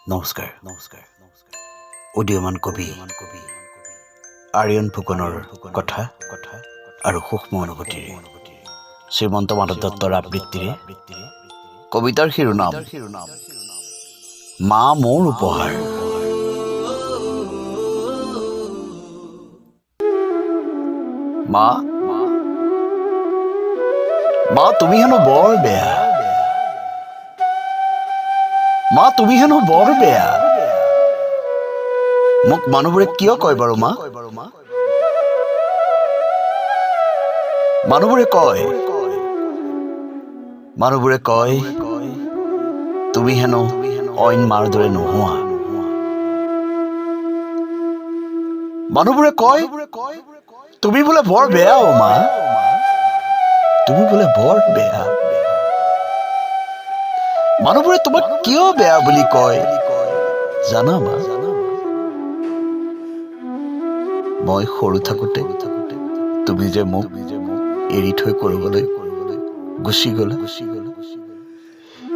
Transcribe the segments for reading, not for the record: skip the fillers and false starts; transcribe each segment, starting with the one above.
নমস্কাৰ, নমস্কাৰ। উদীয়মান কবি আৰিয়ন ফুকনৰ কথা আৰু সূক্ষ্ম অনুভূতিৰে শ্ৰীমন্ত মাধৱ দত্তৰ আবৃত্তিৰে কবিতাৰ শিৰোনাম মা মোৰ উপহাৰ। মা, মা, তুমি হেনো বৰ বেয়া। মা, তুমি হেনো বৰ বেয়া। মোক মানুহবোৰে কিয় কয় বাৰু মা? মানুহবোৰে কয়, মানুহবোৰে কয় তুমি হেনো অইন মাৰ দৰে নোহোৱা। মানুহবোৰে কয় তুমি বোলে বৰ বেয়া অ' মা, তুমি বোলে বৰ বেয়া। মানুহবোৰে তোমাক কিয় বেয়া বুলি কয় জানা মা? মই সৰু থাকোতে তুমি যে মোক এৰি থৈ কৰিবলৈ গুচি গ'লা,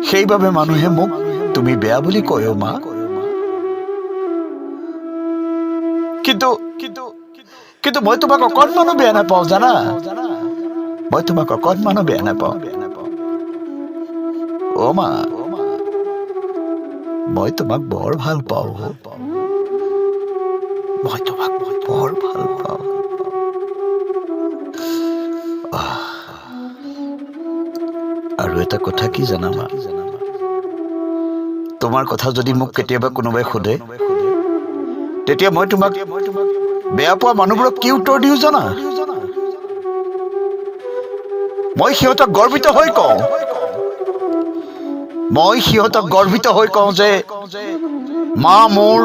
সেইবাবে মানুহে মোক তুমি বেয়া বুলি কয় অ' মা। কিন্তু কিন্তু কিন্তু মই তোমাক অকণমানো বেয়া নাপাওঁ জানা, মই তোমাক অকণমানো বেয়া নাপাওঁ অ' মা। মই তোমাক বৰ ভাল পাওঁ, মই তোমাক বৰ ভাল পাওঁ। আৰু এটা কথা কি জানা মা? তোমাৰ কথা যদি মোক কেতিয়াবা কোনোবাই সোধে, তেতিয়া মই তোমাক বেয়া পোৱা মানুহবোৰক কি উত্তৰ দিওঁ জানা? মই সিহঁতক গৰ্বিত হৈ কওঁ, মই সিহঁতক গৰ্বিত হৈ কওঁ যে মা মোৰ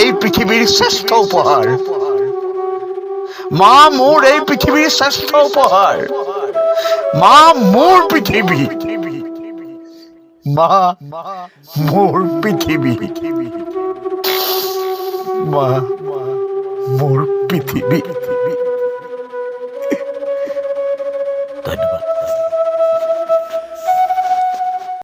এই পৃথিৱীৰ শ্ৰেষ্ঠ উপহাৰ, মা মোৰ এই পৃথিৱীৰ শ্ৰেষ্ঠ উপহাৰ, মা মোৰ পৃথিৱী, মা মোৰ পৃথিৱী, মা মোৰ পৃথিৱী।